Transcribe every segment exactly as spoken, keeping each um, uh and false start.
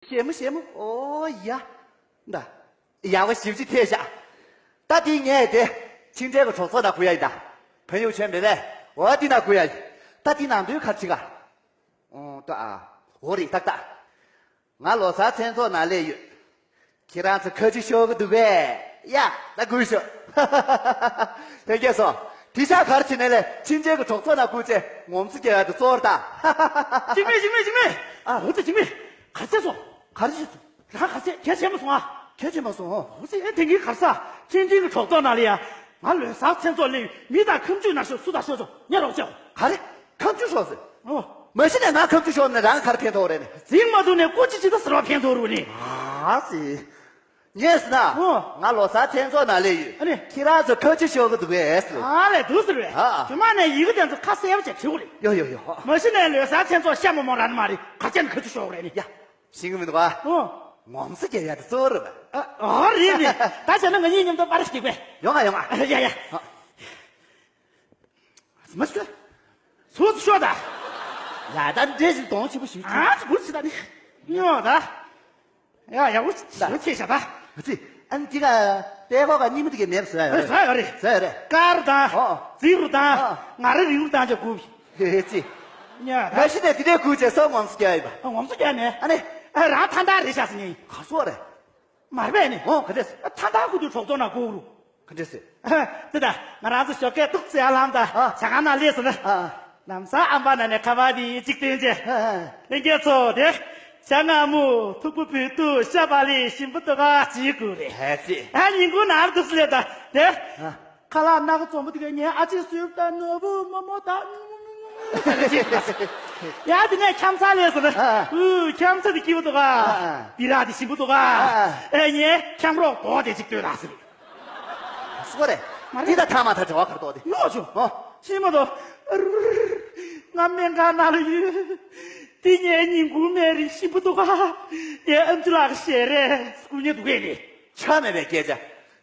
ཞེ་མོ་ཞེ་མོ། ཨོ་ཡ། ད། ཡག་པོ་ཞེ་པོ་ཅིག་ཐེབས་ཤག་ད་དེ་ངས་དེ་ཕྱི་འབྲེལ་གྱི་གྲོགས་ཚོགས་ནང་བསྐུར་ཡ་ཡིན་ད། བོད་ཡིག་མཆན་མེད་པས། འོ་དེ་ནང་བསྐུར་ཡ་ཡིན། ད་དེ་ནང་དོན་ག་རེ་བྱེད་ག་ཨོ་ད་ཨ། འོ་རེད་ཏག་ཏག་ང་ལོ་གསར་མཚན་ཚོགས་ནང་སླེབས་ཡོད། ཁྱེད་རང་ཚོ་ཁ་མཆུ་ཤོར་གི་འདུག་གས། ཡ། ད་སྒུག་ཤོག་ལྷན་རྒྱས་ཚོ། དེང་སང་ག་རེ་བྱེད་ནས་ལས་ཕྱི་འབྲེལ་གྱི་གྲོགས་ཚོགས་ནང་བསྐུར་བྱས་ངོམ་སོ་རྒྱག་ཡ་དེ་གཙོ་བོ་རེད་ད། འཇིགས་མེད། འཇིགས་མེད། འཇིགས་མེད། ཨ། འོ་ཙི། འཇིགས་མེད། ག་ཚད་སོང་། ག་རེ་བྱས་སོང་། རང་ག་ཚད་གལ་ཆེ་མ་སོང་ཨ། གལ་ཆེ་མ་སོང་། འོ་ཙི། ཨེ་དེང་གི་གར་ས་ཕྱི་འབྲེལ་གྱི་གྲོགས་ཚོགས་ནང་ལ་ཡ། ང་ལོ་གསར་མཚན་ཚོགས་སླེབས་ཡོད། མི་དང་ཁ་མཆུ་ན་ཤོག་སུ་དང་ཤོག་ཆོག་ངས་རོགས་བྱེད། ག་རེ། ཁ་མཆུ་ཤོར་ཟེར། ཨོ། མ་གཞི་ནས་ང་ཁ་མཆུ་ཤོར་ནས་རང་ག་རེ་ཕན་ཐོགས་རེད་ནི། འཛིང་མ་ཐུབ་ནས་སྐུ་ཅི་ཅི་ད་ཟེར་བ་ཕན་ཐོགས་རུ་ནི། ཨ་ཙི། ངས་ཟེར་ན། ཨོ། ང་ལོ་གསར་མཚན་ཚོགས་ནང་སླེབས་ཡོད། ཨ་ནི། ཁྱེད་རང་ཚོ་ཁ་མཆུ་ཤོར་གི་འདུག་གས་ཟེར། ཨ་ལས་འདུག་ཟེར་བས། ཨ། རྗེས་མ་ནས་ཡི་གེ་དེ་ཚོ་ཁ་གསལ་པོ་བྱས་བྲིས་དགོས་རེད། ཡོ་ཡོ་ཡོ། མ་གཞི་ནས་ལོ་གསར་མཚན་ཚོགས་ཤ་མོག་མོག་རག་ནི་མ་རེད། ག་རེ་བྱས་ནས་ཁ་མཆུ་ཤོར་དགོས་རེད་ནི། ཡ། ཤེས་གི་མི་འདུག་ཨ། ཨོ། ངོམ་སོ་རྒྱག་ཡ་དེ་གཙོ་བོ་རེད་པ། ཨ། ཨོ་རེད་ནི། ད་བྱས་ན་ང་གཉིས་མཉམ་དུ་པར་ཞིག་རྒྱག་པས། ཡོང་ང་ཡོང་ང་། ཡ་ཡ། ཨ། མ་ཤི། སོ་སོ་ཤོག་ད། ཡ་ད་འདྲེ་ཞིག་གདོང་ཆེན་པོ་ཞིག་ཨ་ཙི་འགུར་ཅི་ད་ནི། ཉོ་ད། ཡ་ཡག་པོ་ཞིག་ཆེ་ཤ་ད། ཨ་ཙི། ཨ་ནི་དེ་ག་པད་ཁོག་ག་སྙི་མོ་དེ་གའི་མེད་པ་བཟོ་ཡ་ཡོད་རེད། བཟོ་ཡ་ཡོད་རེད། བཟོ་ཡ་རེད། དཀར་དང་། ཨོ། རྫིག་རུ་དང་། ཨོ། ང་ར་རིང་རུ་དང་ཅག་དགུ། ཨེ་ཙི། ཉོ་ད། མ་གཞི་ནས་དེ་འདྲའི་དགུ་བྱས་སོ་ངོམ་སོ་རྒྱག་ཡིན་པ། ཨ་ངོམ་སོ་རྒྱག་མེད། ཨ་ནི། ཨ་རང་ཐང་ཐང་རེད་ཤག་ཟེར་ནི། ག་སོ་རེད། མར་པས་ནི། ཨོ་ག་འདྲས། ཐ་ཐ་ཁུ་དུ་གྲོགས་ཚོགས་ནང་བསྐུར་རུ། ག་འདྲས་ཟེར། ཙི་ད། ང་རང་ཚོ་ཞོགས་ཀས་ཏོག་ཙེ་ཡར་ལངས་ད། ཨ། ཇ་ཁང་ནང་སླེབས་སོང་ན། ཨ། ལམ་སང་ཨམ་བ་ན་ནས་ཁ་པར་དེ་གཅིག་སྟོན་བྱས། ཨ། ཨ། ལྷན་རྒྱས་ཚོ་དེ། ཇ་མངར་མོ་ཐུག་པོ་བུད་ཐུག་ཤ་བག་ལེབ་ཞིམ་པོ་འདུག་ག་ཅིག་དགོས་རེད། ཨ་ཙི། ཨ་ཉིན་གུང་ནང་དུ་སླེབས་ད་དེ། ཨ། ཁ་ལག་སྣ་ཁ་འཛོམས་པོ་དེ་ག་ངས་ཨ་ཅེ་སུས་ད་ནོར་བུ་མོ་མོ་ད། ཡ་དེ་ནས་ཁྱམ་ཚ་ལས་སོང་ན། ཨ། ཨུ་ཁྱམ་ཚ་དེ་སྐྱིད་པོ་འདུག་ག་ཨ། ཨ། སྦི་རག་དེ་ཞིམ་པོ་འདུག་ག་ཨ། ཨ། ཨེ་ངས་ཁྱམ་རོགས་རྡོག་དེ་གཅིག་སྟོན་ར་ཟེར། སོ་རེད། མ་རེད། འདི་ད་ཐ་མ་ད་བྲེལ་བ་གར་གཏོགས་དེ། ཡོ་ཆུ། ཨོ། ཤི་མ་དོ། ང་སྨན་ཁང་ནང་ལ་ཡོད། འདི་ངའི་ཉིན་གུང་སྨན་རིན་ཞིམ་པོ་འདུག་ག་ངའི་ཨམ་ཆི་ལགས་ཞལ་རས་སྐུ་ཉེ་འདུག་གས་ནི། ཆ་མེད་པའི་སྐད་ཆ།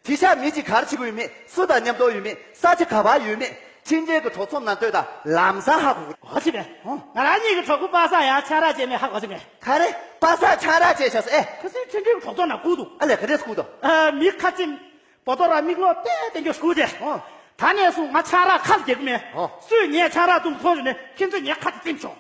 དེ་ཤ་མི་གཅིག་གར་ཕྱི་དགོས་མེད། སུ་དང་མཉམ་དུ་ཡོད་མེད། ས་ཆ་ག་པར་ཡོད་མེད། ཕྱི་འབྲེལ་གྱི་གྲོགས་ཚོགས་ནང་ལྟོས་དང་ལམ་སང་ཧ་གོ་གི། ཧ་གོ་ཅི་མེད། ཨོ། ང་རང་གཉིས་ཀྱི་གྲོགས་པོ་པ་སངས་ཡང་ཆང་རག་བཅད་མེད་ཧ་གོ་ཅི་མེད། ག་རེ། པ་སངས་ཆང་རག་བཅད་བཞག་སོང་ཨེ། ཁ་སང་ཕྱི་འབྲེལ་གྱི་གྲོགས་ཚོགས་ནང་བསྐུར་འདུག་ཨ་ལས་ག་འདྲས་བསྐུར་འདུག་ཨ་མི་ཁ་ཆེམས། བོ་ཏོ་ར་མིག་ལོག་ཏེ་ཏེ་འགྱོ་ཞུགས་ཏེ། ཨོ། ད་ནས་བཟུང་ང་ཆང་རག་ཁ་ལ་རྒྱག་གི་མེད། ཨོ། སུས་ངས་ཆང་རག་བཏུང་ཐོག་རེ་ནས་ཁྱེད་ཚོས་ངའི་ཁ་དེ་བཙེམས་ཤོག་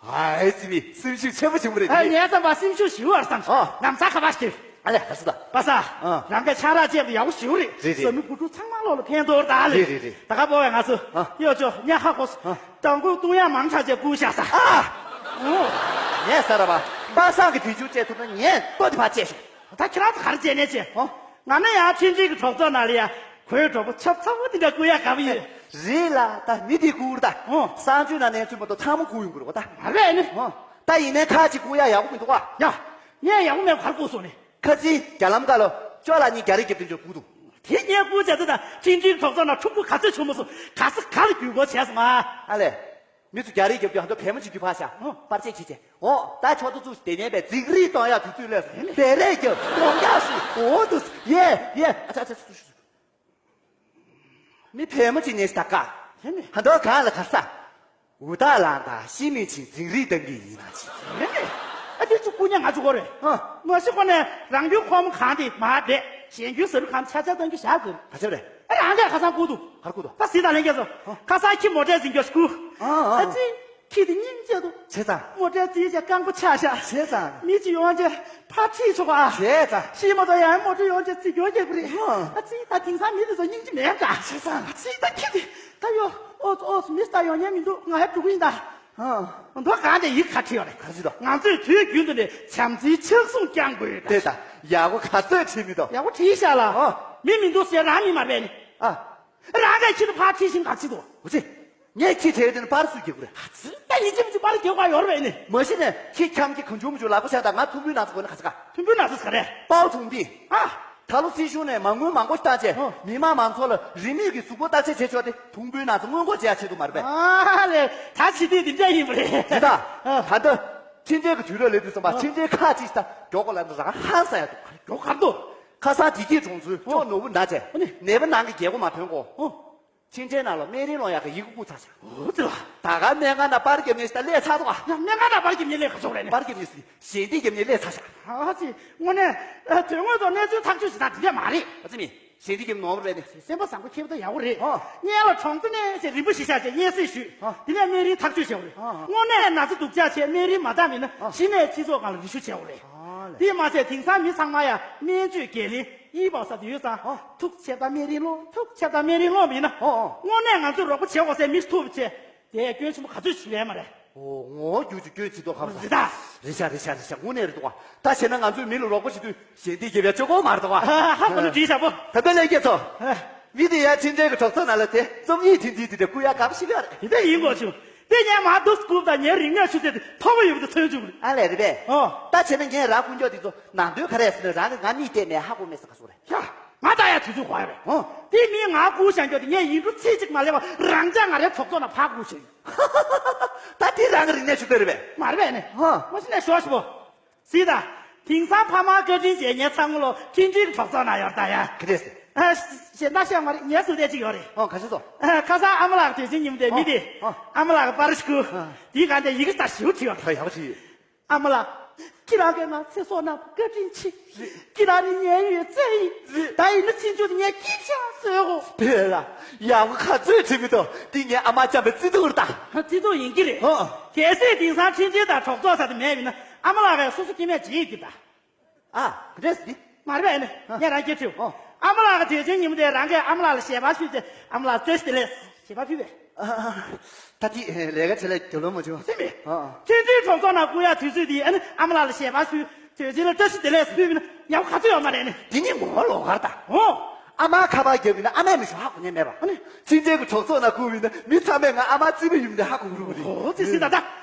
ཨ་ཨེ་ཙི་བི་སེམས་ཤུགས་ཆེན་པོ་བྱུང་བ་རེད། ཨ་ངས་བསམ་པ་སེམས་ཤུགས་ཞིག་བར་བསམ། ཨོ། ལམ་སང་ཁ་པར་ཞིག་ཨ་ལས་ཧ་སི་ད། པ་ས། ཨ། རང་གི་ཆང་རག་བཅད་པ་ཡག་པོ་ཞིག་རེད། རེད་རེད། བཟའ་མི་བུ་ཕྲུག་ཚང་མ་ལོག་ལ་ཕན་ཐོགས་ད་རེད། རེད་རེད་རེད། ད་ག་པོ་བས་ང་ཚོ། ཨ། ཡོ་ཅོ་ཉ་ཧ་གོ་སོ། ཨ། དང་པོ་བཏུང་ཡ་མང་དྲགས་བཅད་བསྐུར་བཞག་ས། ཨ། ཨོ། ངས་ས་ར་བ། པ་སངས་ཀྱི་དུས་ཆུང་བཅད་ཐུབ་ན་ངས་ལྟོ་དེ་ཕར་བཅད་ཤོག་ད་ཁྱེད་རང་ཚོ་ག་རེ་བྱས་ནས་བྱས། ཨོ། ང་ནི་ཡང་ཕྱི་འབྲེལ་གྱི་གྲོགས་ཚོགས་ནང་ལ་ཡ། ཁོའི་གྲོགས་པོ་ཆབ་ཚ་བོ་དེ་འདྲ་བསྐུར་ཡ་དགའ་པོ་ཡོད། རེད་ལ་ད་མི་དེ་བསྐུར་ད། ཨོ། གསང་སྤྱོད་ནང་གནས་ཚུལ་མ་གཏོགས་ཚང་མ་བསྐུར་ཡོང་གི་རེད་པ་ད། མ་རེད་ནི། ཨོ། ད་ཡིན་ནའི་ཁ་ཅིག་བསྐུར་ཡ་ཡག་པོ་མི་འདུག་ག་ཡ། ངས་ཡག་པོ་མེད་པ་ག་རེ་བསྐུར་སོང་ནི། ཁ་ཅིག་རྒྱ་ལམ་ཁ་ལ་ཅོ་ལགས་གཉིས་རྒྱ་རིགས་རྒྱབ་དེ་འཇོག་བསྐུར་འདུག་དེ་ངས་བསྐུར་བྱས་ད་ད་ཕྱི་འབྲེལ་གྲོགས་ཚོགས་ནང་ཕྲུ་གུ་ག་ཚོད་བྱུང་མ་སོང་ག་ས་ག་ལ་བརྒྱུད་སྐུར་བྱས་སོང་ང་། ཨ་ལས། མི་ཚོ་རྒྱ་རིགས་རྒྱབ་རྒྱུ་ཧ་འདོད་བེད་མ་ཆེ་རྒྱུ་ཕར་བཞག་ཨོ། པར་ཆས་ཁྱི་ཆས། འོ། ད་ཆོག་ཏུ་བཙུགས་ཤིག་དེ་ནས་པའི་རྫིག་རིགས་གཏོང་ཡག་དུས་ཚོད་སླེབས་སོང་། དེ་རེད་ཀྱི་གཏོང་ཡག་ཞིག་འོ་དུ་ཡེ་ཡེ་ཨ་ཚ་ཚ་ཚ་ཚ། མི་བེད་མ་ཆེ་ཉེ་ཞིག་ད་ཀ་དེ་ནས། ཧ་འདོད་གང་ལ་གར་ས། འུ་དག་ལང་དང་ཤི་མི་ཆེ་རྫིག་རིགས་གཏོང་གི་ཡིན་ན་ཆེ། དེ་ནས། ཨ་དེ་ཚོ་སྐུ་ཉག་ང་ཚོ་གོ་རེད། ཨ། མ་གཞི་ཁོ་ནས་རང་རྒྱུ་ཁོམ་གང་དེ་མ་བསྡད་གཞན་རྒྱུ་ཟ་རུ་གང་ཆ་ཆ་གཏོང་རྒྱུ་བཞག་དགོས། ག་ཚོད་རེད། ཨ་རང་གིས་ཁ་སང་བསྐུར་འདུག་ག་རེ་བསྐུར་འདུག་ད་གཟིགས་དང་ལྷན་རྒྱས་ཚོ། ཨ། ཁ་སང་ཁྱི་མོ་ཊའི་འཛིན་སྐྱོར་བསྐུར། ཨ་ཨ། ཨ་ཙི། ཁྱི་དེ་སྙིང་རྗེ་འདུག་བྱས་ཙང་། མོ་ཊའི་རྩིས་བྱས་རྐང་པ་ཆག་ཤག་བྱས་ཙང་། མི་གཅིག་ཡོང་བྱས་ཕར་ཁྲིད་ཆོག་ཨ། བྱས་ཙང་། ཤི་མ་གཏོགས་ཡང་མོ་ཊ་ཡོང་བྱས་རྩིས་སྐྱོར་རྒྱག་གི་རེད། ཨ། ཨ་ཙི་ད་དེང་སང་མི་དེ་ཚོ་སྙིང་རྗེ་མེད་འདྲ། བྱས་ཙང་། ཨ་ཙི་ད་ཁྱི་དེ་ད་ཡོ་ཨོ་ཙི་ཨོ་ཙི་མི་ད་ཡོང་ཉན་མི་འདུག་ང་ཧ་འགྲོ་གི་ཡིན་ད། ཨ། མདོ་གང་དེ་ཡིག་ཁ་ཁྲིད་ཡོད་རེད། ག་ཚོད་དོ། ང་ཚོས་དུས་རྒྱུན་དུ་ནས་བྱམས་བརྩེའི་ཕྱག་ཟུང་བརྐྱང་དགོས་ད། དེ་ད་ཡག་པོ་ག་ཚོད་ཁྲིད་མི་འདུག་ཡག་པོ་ཁྲིད་ཤག་ལ། ཨ། མི་མི་འདུག་ཟེར་རང་མི་མ་རེད་ནི། ཨ། རང་གིས་ཁྱི་དེ་ཕར་ཁྲིད་བཞིན་ག་ཚོད་དོ། འོ་ཙི། ངས་ཁྱི་དེ་དེ་ནས་པར་སུ་རྒྱག་གི་རེད། ཨ་ཙི། ད་ཡིན་གཅིག་མིན་གཅིག་པར་རྒྱག་དགོས་ཡོད་རེད་ནི། མ་གཞི་ནས་ཁྱི་འཁྱམ་གྱི་གང་བྱུང་མི་བྱུང་ལག་པ་བཞག་དང་ང་ཐུམ་འབུའི་ནགས་ཚལ་དགོས་ན་ག་ཚོད་ག་ཐུམ་འབུའི་ནགས་ཚལ་ག་རེད། པའོ་ཐུང་པི། ཨ། ད་ལོ་སྲིད་གཞུང་ནས་མ་དངུལ་མང་པོ་བཏང་བྱས། ཨོ། མི་དམངས་མང་ཚོགས་ལ་རིན་མེད་ཀྱི་གཟུགས་པོ་བརྟག་དཔྱད་བྱེད་ཆོག་སྟེ་ཐུམ་འབུའི་ནགས་ཚལ་སྔོན་འགོག་བྱེད་ཡ་ཆེད་དུ་མ་རེད་པས། ཨ་ལས་ད་བྱེད་དུས་འདི་འདྲ་ཡིན་པ་རེད། དེ་དང་། ཨ། ད་ལྟ་ཕྱི་འབྲེལ་གྱི་དུས་རབས་སླེབས་དུས་ཙམ་པ། ཨ། ཕྱི་འབྲེལ་ཁག་ཅིག་ད་མགྱོགས་པོ་ལ་རང་ཧང་སང་ཡ་འདུག་མགྱོགས་གར་འདུག་ཁ་སང་བདེ་སྐྱིད་གྲོང་ཚོའི་ཅོག་ནོར་བུ་ན་བྱས། ཨ་ནི། ནད་པ་ནང་གི་རྒྱལ་སྒོ་མ་ཐོན་གོ་ཨོ། ཕྱིན་ཆད་ན་ལ་སྨན་རིན་སློང་ཡག་གི་ཡི་གུ་བསྐུར་ཚར་ཤག་འོ་ཙི་ལ། ད་ག་སྨན་ཁང་ན་པར་རྒྱབ་ཉེས་ཤིག་ད་ལས་ཚར་འདུག་ག་ཡ་སྨན་ཁང་ན་པར་རྒྱབ་ཉེས་ལས་ག་ཚོད་རེད་ནི། པར་རྒྱབ་ཉེས་ཤིག་ཞལ་འདེབས་རྒྱབ་ཉེས་ལས་ཚར་ཤག་ཨ་ཙི། དངོས་གནས་ཨ། དོན་དངོས་ཐོག་གནས་ཚུལ་ཐག་གཅོད་བྱེད་སྟངས་དེ་འདྲ་མ་རེད། ཨ་ཙི་མི། ཞལ་འདེབས་རྒྱབ་ནོར་བ་རེད་ནི། སེམས་པ་བཟང་པོ་ཁྱེད་པ་ད་ཡག་པོ་རེད། ཨོ། ངས་ལ་གྲོང་ཚོ་ནས་ཞེས་རིན་པོ་ཞེ་ཤག་ཅེས་སྙན་སེང་ཞུས། ཨོ། དེ་ནས་སྨན་རིན་ཐག་གཅོད་བྱས་པ་རེད། ཨོ། དངོས་གནས་ན་ཚ་སྡུག་ཅག་བྱས་སྨན་རིན་མ་བཏབ་མིན་ན་ཨོ། གཞི་ནས་སྤྱི་ཚོགས་སྒང་ལ་རེ་ཞུ་བྱས་པ་རེད། ཨོ་ལེ། དེས་མ་ཟད་དེང་སང་མི་ཚང་མ་ཡ་སྨན་བཅོས་འགན་ལེན་ཡིད་བབ་ས་དེ་ཡོད་ཙང་། ཨོ། ཐུགས་ཆེ་ད་སྨན་རིན་སློང་། ཐུགས་ཆེ་ད་སྨན་རིན་སློང་མིན་ན། ཨོ་ཨོ། དངོས་གནས་ང་ཚོས་རོགས་པ་བྱེད་དགོས་སའི་མི་ཐུག་པ་བྱས། དེ་སྐྱོན་ཆེན་པོ་ག་ཚོད་ཞིག་ལས་མ་རེད། ཨོ། ངོ་བོ་འགྱུར་གྱི་སྐྱོན་ཆེ་མདོག་ཁ་པོ་རེད་ད། རེད་ཤག་རེད་ཤག་རེད་ཤག་དངོས་གནས་རེད་འདུག་ག་ད་བྱས་ན་ང་ཚོས་མི་ལ་རོགས་པ་བྱེད་དུས་ཞལ་འདེབས་རྒྱབ་ཡ་ཅོ་གོ་མ་རེད་འདུག་ག་ཧ་ཧ་ཧ་གོ་ནི་བྲིས་ཤག་པོ། ད་ལྟ་ལས་སྐྱེས་ཚོ། ཨ། མི་དེ་ཡ་ཕྱིན་ཆད་ཀྱི་གྲོགས་ཚོགས་ནང་ལ་དེ་རྩོམ་ཡིག་འཕྲིན་འདི་དེ་འདྲ་བསྐུར་ཡ་དགའ་པོ་ཞིག་ཡོད་རེད། དེ་འདྲ་ཡིན་དགོས་བྱུང་། དེ་ངས་མར་འདུག་སྐུར་དང་ངའི་རིག་གནས་ཆུ་ཚད་དེ་མཐོ་པོ་ཡོད་པ་དེ་མཚོན་བྱུང་། ཨ་ལས་རེད་པས། ཨོ། ད་བྱས་ན་ངས་རང་སྐུར་མགྱོགས་དེ་ཚོ་ནང་དོན་ག་རེ་ཟེར་ན་རང་གི་ང་མིག་བལྟས་མེད་ཧ་གོ་མེད་ཟེར་ག་སོགས་རེད། ཡ། ང་ད་ཡ་དུས་ཚོད་གོ་ཡ་རེད། ཨོ། དེ་མིན་ང་སྐུར་བཞག་མགྱོགས་དེ་ངས་ཡིན་འགྲོ་ཚིག་གཅིག་མ་ལས་པ་རང་ཅག་ང་རའི་གྲོགས་ཚོགས་ནང་ཕར་སྐུར་བཞག་ཡོད། ད་དེ་རང་གི་རིག་གནས་ཆུ་ཚད་རེད་པས། མ་རེད་པས་ནི། ཨོ། མ་གཞི་ནས་ཞོག་ཞིག་པོ། སྲིད་ད། དེང་སང་ཕ་མར་བཀའ་དྲིན་རྗེས་ངའི་ཚང་མ་ལོ་ཁྲིན་ཁྲིན་གྲོགས་ཚོགས་ན་ཡོད་ད་ཡ། ག་རེ་ཟེར། ཨ། གཞན་དག་བཤད་མ་རེད། ངའི་སུ་དེ་གཅིག་ཡོད་རེད། ཨོ་ག་ཞིག་སོ། ཨ། ཁ་སང་ཨ་མ་ལགས་དུས་ཆེན་ཉིན་མོ་དེ་མི་དེ། ཨོ། ཨ་མ་ལགས་ཀྱི་པར་ཞིག་སྐུར། དེའི་སྒང་དེ་ཡི་གེ་ད་ཞིག་བྲིས་ཡོད་རེད། ད་ཡག་བྲིས་ཡོད། ཨ་མ་ལགས། ཁྱེད་རང་གིས་ང་ཚེ་སྲོག་གནང་བར་བཀའ་དྲིན་ཆེ། རེད། ཁྱེད་རང་ནི་ངའི་ཡོད་ཚད་ཡིན། རེད། ད་ཡིན་ན་ཕྱིན་ཆད་ངས་སྐྱིད་ཆགས་བཟོས་གོ། དེ་ལ་ཡག་པོ་ག་ཚོད་བྲིས་མི་འདུག་འདི་ངའི་ཨ་མ་བཅངས་པའི་བརྩེ་དུང་རེད་ད། བརྩེ་དུང་ཡིན་གྱི་རེད། ཨོ། གལ་སྲིད་དེང་སང་ཁྲིན་ཆེན་དང་གྲོགས་ཚོགས་ས་དེ་མེད་ཡིན་ན་ཨ་མ་ལགས་ཀྱིས་སོ་སོ་སྐྱེ་དམན་བརྗེད་ཡོད་ཀྱི་ད། ཨ། དེ་འདྲས་ཟེར་འདི། མ་རེད་པས་ནི། ཨ། ངས་རང་སྐད་ཁྲིད། ཨོ། ཨ་མ་ལགས་ཀྱི་དུས་ཆེན་ཉིན་མོ་དེ་རང་གིས་ཨ་མ་ལགས་ལ་ཞལ་པར་ཕུལ་ཏེ་ཨ་མ་ལགས་བཀྲ་ཤིས་བདེ་ལེགས་ཞལ་པར་ཕུལ་བས། ཨ། ད་ཅི་ལས་ཀ་བྱེད་ལ་རྒྱབ་ལོང་མ་བྱུང་། སེམས་པས། ཨ། ཨ། ཁྲིན་ཆེན་གྲོགས་ཚོགས་ནང་བསྐུར་ཡག་དུས་ཚོད་དེ་ཨ་ནི་ཨ་མ་ལགས་ལ་ཞལ་པར་ཕུལ། དུས་ཆེན་ལ་བཀྲ་ཤིས་བདེ་ལེགས་ཕུལ་བས་ན་ཡག་པོ་ག་ཚོད་ཡོད་མ་རེད་ནི། འདི་ནི་ངོ་བོ་ལོགས་ཀ་རེད་ད། ཨོ། ཨ་མ་ཁ་པར་རྒྱབ་ཡིན་ན་ཨ་མས་མི་ཤོག་ཧ་གོ་ཉན་མེད་པ། ཨ་ནི། ཁྲིན་ཆེན་གྱི་གྲོགས་ཚོགས་ནང་བསྐུར་བས་ན་མི་ཚང་མས་ང་ཨ་མ་བརྩི་བ་ཡིན་ནི་ཧ་གོ་གི་རེད་པ་ནི། ཨོ་ཙི་སི་ད་ད།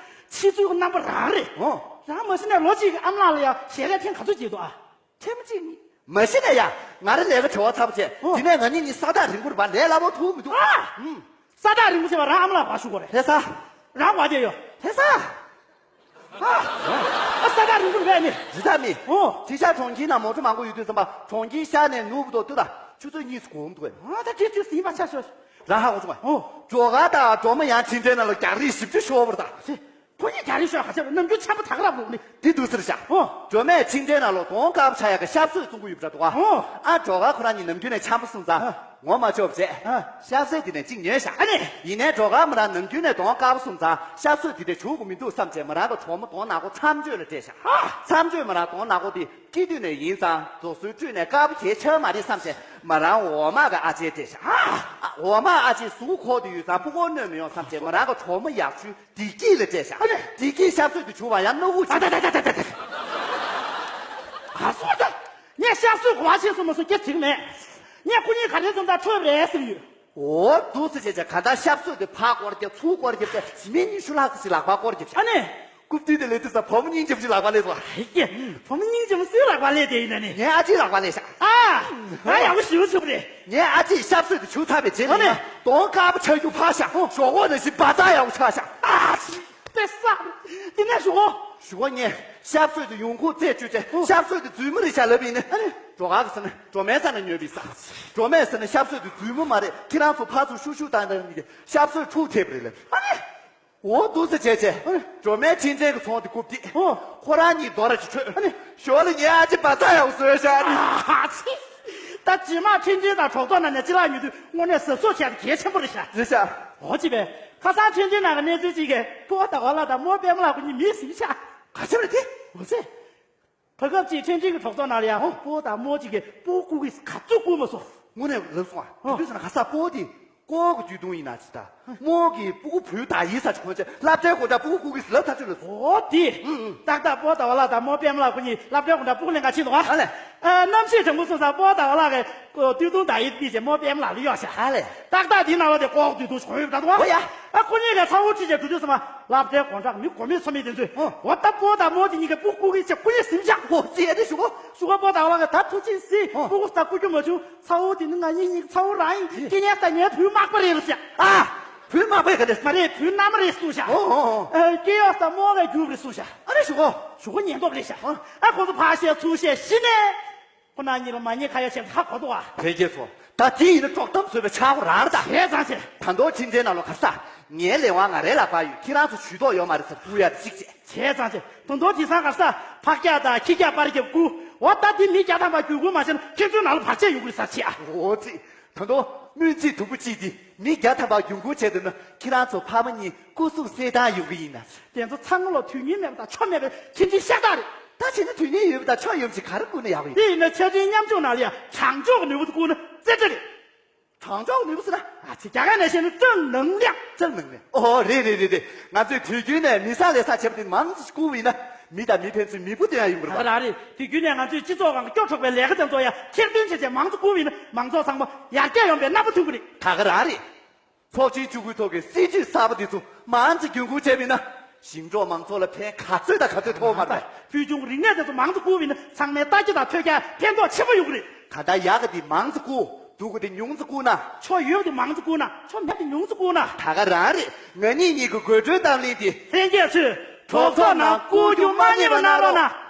ཁྱེད་ཚོའི་རྣམ་པ་རང་རེད། ཨོ། རང་མ་གཞི་ནས་ལོ་གཅིག་གི་ཨ་མ་ལགས་ལ་ཡང་ཞལ་རས་ཐེངས་ག་ཚོད་བརྗེས་འདུག་ཨ། ཐེངས་མ་གཅིག་གཉིས། མ་གཞི་ནས་ཡ། ང་རང་ལས་ཀ་བྲེལ་བ་ཚ་པོ་བྱས། ཨོ། དེ་ནས་ང་གཉིས་གཉིས་ས་ཐག་རིང་པོ་རེད་པ། ལས་སླ་པོ་ཐུག་མི་འདུག་ཨ། ཨུམ། ས་ཐག་རིང་པོ་བྱས་པ་རང་ཨ་མ་ལགས་བ་ཞུ་དགོས་རེད། ལྷ་ས། རང་བ་དེ་ཡོད། ལྷ་ས། ཨ། ཨ་ས་ཐག་རིང་པོ་རེད་པས་ནི། རི་དྭགས་མི། ཨོ། དེ་ཤར་གྲོང་ཁྱེར་ནང་མོ་ཊ་མང་པོ་ཡོད་དུས་ཙམ་པ་གྲོང་ཁྱེར་ཤར་ནས་ནུབ་ཏུ་ལྟོས་དང་ཆུ་ཚོད་གཉིས་སུ་གོམ་འདུག་གས། ཨ་ད་དེ་དུས་ཟིན་པ་ཆ་ཤོར། རང་ཧ་གོ་བྱུང་བ། ཨོ། སྒྲོལ་དཀར་དང་སྒྲོལ་མ་ཡང་ཕྱིན་ཆད་ནང་ལ་རྒྱག་རེས་ཞིབ་ཆ་ཤོར་བ་རེད་ད། ཁོ་གཉིས་རྒྱག་རེས་ཤོར་ག་ཚོད་ནམ་རྒྱུན་ཆམ་པ་དག་རབ་རུ་ནི། འདི་འདུག་ཟེར་བཞག་ཨོ། སྒྲོལ་མས་ཕྱིན་ཆད་ནང་ལོགས་གདོང་དཀར་པོ་ཆགས་ཡག་གི་ཤབ་སོད་བཙོང་གི་ཡོད་པ་འདྲ་འདུག་ཨ། ཨོ། ཨ་སྒྲོལ་དཀར་ཁོ་རང་གཉིས་ནམ་རྒྱུན་ནས་ཆམ་པ་བཟུང་ཙང་། ཨ། ངོ་མ་ཆོག་བྱས། ཨ། ཤབ་སོད་དེ་ནས་གཅིག་ཉོས་བཞག་ཨ་ནི། ཡིན་ནའི་སྒྲོལ་དཀར་མོ་རང་ནམ་རྒྱུན་ནས་གདོང་དཀར་པོ་བཟུང་ཙང་ཤབ་སོད་དེ་འདྲ་བྱུག་གི་མི་འདུག་བསམ་བྱས་མོ་རང་གི་གྲོགས་མོ་གདོང་ནག་པོ་མཚམས་གཅོད་ལ་སྤྲད་བཞག་ཨ། མཚམས་གཅོད་མོ་རང་གདོང་ནག་པོ་དེ་སྐྱེས་དུས་ནས་ཡིན་ཙང་རྡོ་སོལ་བཀྲུས་ནས་དཀར་པོ་བྱས་ཆགས་མ་རེད་བསམ་བྱས་མོ་རང་འོག་མ་གི་ཨ་ཅེར་སྤྲད་བཞག་ཨ། འོག་མ་ཨ་ཅེ་གཟུགས་ཁོག་དེ་ཡོད་ཙང་ཕྲུ་གུ་གནོད་མི་ཡོང་བསམ་བྱས་མོ་རང་གི་གྲོགས་མོ་ཡག་ཤོས་བདེ་སྐྱིད་ལ་སྤྲད་བཞག་ཨ་ནི། བདེ་སྐྱིད་ཤབ་སོད་དེ་བྱུག་པ་ཡང་སྣུག་ཁུག་ཅིག་ད་ད་ད་ད་ད་ད། ག་སོང་ད། ངས་ཤབ་སོད་གོ་བ་ཆེ་སོང་མ་སོང་སྐྱེ་ཐིག་མེད། ངས་ཁོ་གཉིས་ག་རེ་བཟོ་འདྲ་འཕྲོད་རེད་ཟེར་ཡོད། འོ་འདུག་སེ་བྱས་བྱས་ག་འདྲ་ཤབ་སོད་དེ་ཕར་སྐོར་རྒྱབ་ཚུར་སྐོར་རྒྱབ་བྱས་མི་ཉི་ཤུ་ལྷག་ཙམ་ཞིག་ལག་པ་སྐོར་རྒྱབ་བྱས། ཨ་ནི། རྐུབ་སྟེགས་དེ་ལས་དུས་ས་བུ་མོ་སྙིང་རྗེ་པོ་ཞིག་ལག་པ་ལས་སོང་། ཧེ་ཀྱེ། བུ་མོ་སྙིང་རྗེ་མོ་སུའི་ལག་པ་ལས་དེ་ཡིན་ན་ནི། ངའི་ཨ་ཅེའི་ལག་པ་ལས་ཤག་ཨ། ང་ཡག་པོ་ཞེ་པོ་བྱུང་བ་རེད། ངའི་ཨ་ཅེས་ཤབ་སོད་དེ་བྱུག་ཚར་བའི་རྗེས་ཨ་ནི། ནས་གདོང་དཀར་པོ་ཆགས་རྒྱུ་ཕར་བཞག་ཨོ། ཞོག་ཁོག་ནང་བཞིན་བ་ཙག་ཡག་པོ་ཆགས་ཤག་ཨ་ཙི། དཔེ་བསགས་རེད། དེ་ནས་ཞོག་ཁོག་ཞོག་ཁོག་ངས་ཤབ་སོད་དེ་ཡོང་ཁུངས་རྩད་གཅོད་བྱས་ཨོ། ཤབ་སོད་དེ་རྫུན་མ་རེད་ཤག་ལབ་ཡིན་ནི། ཨ་ནི། སྒྲོལ་དཀར་གི་ཟེར་ན་སྒྲོལ་མའི་ས་ནས་ཉོས་པ་ཡིན་ས། སྒྲོལ་མས་ཟེར་ན་ཤབ་སོད་དེ་རྫུན་མ་མ་རེད། ཁྱེད་རང་ཚོ་ཕར་ཚུར་ཤུག་ཤུག་བཏང་བཏང་ནས་ཤབ་སོད་འཁྲུག་ཐེབས་པ་རེད་ལབ། ཨ་ནི། འོ་འདུག་སེ་བྱས་བྱས། ཨ་ནི། སྒྲོལ་མས་ཁྲིན་ཀྲེན་གྱི་ཚོང་དེ་རྐུབ་སྟེགས། ཨོ། ཁོ་རང་གཉིས་རྡོ་ར་ཅིག་འཕྲོད། ཨ་ནི། ཞོར་ལ་ངའི་ཨ་ཅེ་བ་ཙག་ཡག་པོ་བཟོས་ཤག་ཨ་ནི། ཨ་ཙི། ད་རྗེས་མ་ཁྲིན་ཀྲེན་དང་གྲོགས་ཚོགས་ནང་ནས་ཅི་ལག་ཉོ་དུས་དངོས་གནས་གཟབ་གཟབ་བྱས་ཏེ་གལ་ཆེན་པོ་རེད་ཤག་རེད་ཤག་འོ་ཅི་བས། ཁ་སང་ཁྲིན་ཀྲེན་ནང་གི་གནས་ཚུལ་ཅིག་གིས་སྤོ་བོ་ཟླ་བ་ལགས་དང་རྨོ་པད་མ་ལགས་ཁོ་གཉིས་མི་ཟིན་ཤག་ག་ཚོད་རེད་དེ། འོ་ཙི། བར་སྐབས་ཅིག་ཁྲིན་ཀྲེན་གྱི་གྲོགས་ཚོགས་ནང་ལ་ཡང་སྤོ་བོ་དང་རྨོ་གཅིག་གིས་སྤུ་གུ་རྐུ་གི་ག་ཚོད་རྐུ་མ་སོང་། དངོས་གནས་ལབ་སོང་ཨ། ཨོ། དེ་དུས་ཙམ་ན་ཁ་སང་སྤོ་བོ་དེ་ཀོ་གི་དུས་ཐུང་ཡིན་ན་ཅི་ད། རྨོ་གིས་སྤུ་གུ་བུ་དག་ཡིན་ས་ཅིག་གོན་བྱས་སློབ་གྲྭའི་སྒོ་འགྲམ་སྤུ་གུ་རྐུ་གི་ཟེར་ལབ་ཐག་ཆོད་ལབ་སོང་། ཨོ་དེ། ཨུ་ཨུ། ཏག་ཏག་སྤོ་བོ་ཟླ་བ་ལགས་དང་རྨོ་པད་མ་ལགས་ཁོ་གཉིས་སློབ་གྲྭའི་སྒོ་འགྲམ་སྤུ་གུ་ལེན་ག་ཕྱིན་འདུག་ཨ། ཨ་ལས། ཨ། གནམ་གཤིས་གྲང་མོ་སོང་ཙང་སྤོ་བོ་ཟླ་བ་ལགས་ཀྱིས་སྟོད་ཐུང་དག་ཡིག་ཕུད་བྱས་རྨོ་པད་མ་ལགས་ལ་གཡོགས་ཤག་ཨ་ལས། ཏག་ཏག་དེའི་ནང་ལོགས་དེ་ཀོ་གི་དུས་ཐུང་ཞིག་གོན་ཡོད་པ་འདྲ་འདུག་ཨ། ཨོ་ཡ། ཨ་ཁོ་གཉིས་ཀས་ཚ་བོ་ཁྲིད་བྱས་འགྲོ་དུས་ཙམ་པ་སློབ་གྲྭའི་སྒོ་འགྲམ་མི་མགོ་མེད་མཚོ་མེད་དེ་ཚོས། ཨོ། འོ་ད་སྤོ་བོ་དང་རྨོ་དེ་གཉིས་ཀས་སྤུ་གུ་རྐུ་གི་བྱས་སྐུ་ཉིད་ཟིན་བཞག་ཨོ་ཙི་ཨ་དེ་ཞུ་གོ་ཞུ་གོ་སྤོ་བོ་ཟླ་བ་ལགས་ཀྱིས་ད་ཐུགས་རྗེ་གཟིགས། ཨོ། སྤུ་གུ་ད་རྐུ་རྒྱུ་མ་བྱུང་། ཚ་བོ་དེ་ནི་ང་གཉིས་གཉིས་ཚ་བོ་རང་ཡིན། ཨེ། སྐྱེ་ཉལ་ད་ངའི་བུའི་མག་པ་རེད་ཟེར། ཨ། བུའི་མག་པས་ག་རེ། མ་རེད། བུའི་མནའ་མ་རེད་གསུངས་ཤག་ཨོ་ཨོ་ཨོ། ཨ། སྐྱེ་གཡོག་ད་རྨོ་བས་བསྒྱུར་རེད་གསུངས་ཤག་ཨ་རེ་ཞུ་གོ་ཞུ་གོ་ཉེན་རྟོག་རེད་ཤག་ཨ། ཨ་ཁོ་ཚོ་ཕར་བཤད་ཚུར་བཤད་གཞི་ནས། ཁོ་རང་གཉིས་ལ་མ་ཉེས་ཁ་ཡ་བྱས་ཧ་གོ་འདུག་ཨ། ལྷན་རྒྱས་ཚོ། ད་དེ་ཡིན་ན་དཀྲོག་གཏམ་བཟོས་པའི་ཆག་སྒོ་རང་རེད་ད། བྱས་ཙང་ཆེ། ད་དུང་ཕྱི་འབྲེལ་ནང་ལོགས་ག་ས། ངའི་ལས་དབང་ང་རའི་ལག་པར་ཡོད། ཁྱེད་རང་ཚོ་ཇུས་གཏོགས་ཡོད་མ་རེད་ཟེར་བསྐུར་ཡ་དེ་གཅིག་བྱས། བྱས་ཙང་ཆེ། ད་དུང་དེང་སང་ག་ས། ཕག་སྐྱག་དང་ཁྱི་སྐྱག་པར་རྒྱབ་བསྐུར། འོ་ད་དེ་མི་བརྒྱ་ཐམ་པ་བརྒྱུད་སྐུར་མ་བྱས་ན་ཁྱེད་ཚོའི་ནང་ལ་བར་ཆད་ཡོང་གི་རེད་ཟེར་བྱས་ཨ། འོ་ཙི། ད་དུང་སྨོན་ཚིག་དུམ་བུ་གཅིག་དེ་མི་བརྒྱ་ཐམ་པ་བརྒྱུད་སྐུར་བྱས་འདུག་ན་ཁྱེད་རང་ཚོ་ཕ་མ་གཉིས་སྐུ་གཟུགས་གསལ་ཐང་ཡོང་གི་ཡིན་ན། དེ་ཚོ་ཚང་མ་ལ་དོན་སྙིང་མེད་པ་དང་ཆོ་མེད་པའི་ཁྱིམ་ཆེན་ཤ་སྟག་རེད། ད་བྱས་ན་དོན་སྙིང་ཡོད་པ་དང་ཆོ་ཡོད་པ་ཅིག་ག་རེ་བསྐུར་ན་ཡག་པ་ཡིན། དེ་ཡིན་ན་ཆ་འཕྲིན་མཉམ་སྤྱོད་ནང་ལ་ཡང་དྲང་ཕྱོགས་ཀྱི་ནུས་པ་དེ་བསྐུར་ན་རྩེ་གྲ་རེད། དྲང་ཕྱོགས་ནུས་པ་ཟེར་ན། ཨ་ཙི། རྒྱ་གར་ནས་བཤད་ན་正能量། 正能量། ཨོ་རེད་རེད་རེད་རེད། ང་ཚོས་དུས་རྒྱུན་ནས་མི་ཟ་ལས་ཟ་བྱས་པ་དེ་མང་ཙམ་བསྐུར་བ་ཡིན་ན་མི་དང་མི་ཕན་ཚུན་མི་བུ་དོན་ཡང་ཡོང་གི་རེད་པ། རང་རེད། དུས་རྒྱུན་ནས་ང་ཚོས་སྤྱི་ཚོགས་ཁང་གི་སྐྱོ་གྲོགས་པའི་ལས་ཀ་དེ་ཚོ་ཡང་ཁྱེར་སྟོན་བྱས་བྱས་མང་ཙམ་བསྐུར་བ་ཡིན་ན་མང་ཚོགས་ཚང་མ་ཡར་རྒྱས་ཡོང་པའི་རྣམ་པ་ཐོན་གི་རེད། ད་ག་རང་རེད། ཚོགས་ཆེན་བཅུ་དགུའི་ཐོག་གི་སྲིད་ཇུས་གསར་པ་དེ་ཚོ་མང་ཙམ་བརྒྱུད་འགུལ་བྱས་པ་ཡིན་ན། ཞིང་འབྲོག་མང་ཚོགས་ལ་ཕན་ག་ཚོད་དང་ག་ཚོད་ཐོགས་མ་རེད། ཕུལ་བྱུང་རིག་གནས་དེ་ཚོ་མང་ཙམ་བསྐུར་བ་ཡིན་ན་ཚང་མའི་ལྟ་རྒྱ་དང་ཐོས་རྒྱ་ཕན་ཐོགས་ཆེན་པོ་ཡོང་གི་རེད། ག་ད་ཡག་ག་དེ་མང་ཙམ་བསྐུར། སྡུག་ག་དེ་ཉུང་ཙམ་བསྐུར་ན། ཆོ་ཡོད་དེ་མང་ཙམ་བསྐུར་ན། ཆོ་མེད་དེ་ཉུང་ཙམ་བསྐུར་ན། ད་ག་རང་རེད། ང་གཉིས་གཉིས་ཀྱི་དགོད་བྲོའི་གཏམ་གླེང་དེ། ལྷན་རྒྱས་ཚོས་གྲོགས་ཚོགས་ནང་བསྐུར་རྒྱུ་མ་བསྙེལ་བ་གནང་རོགས་གནང་།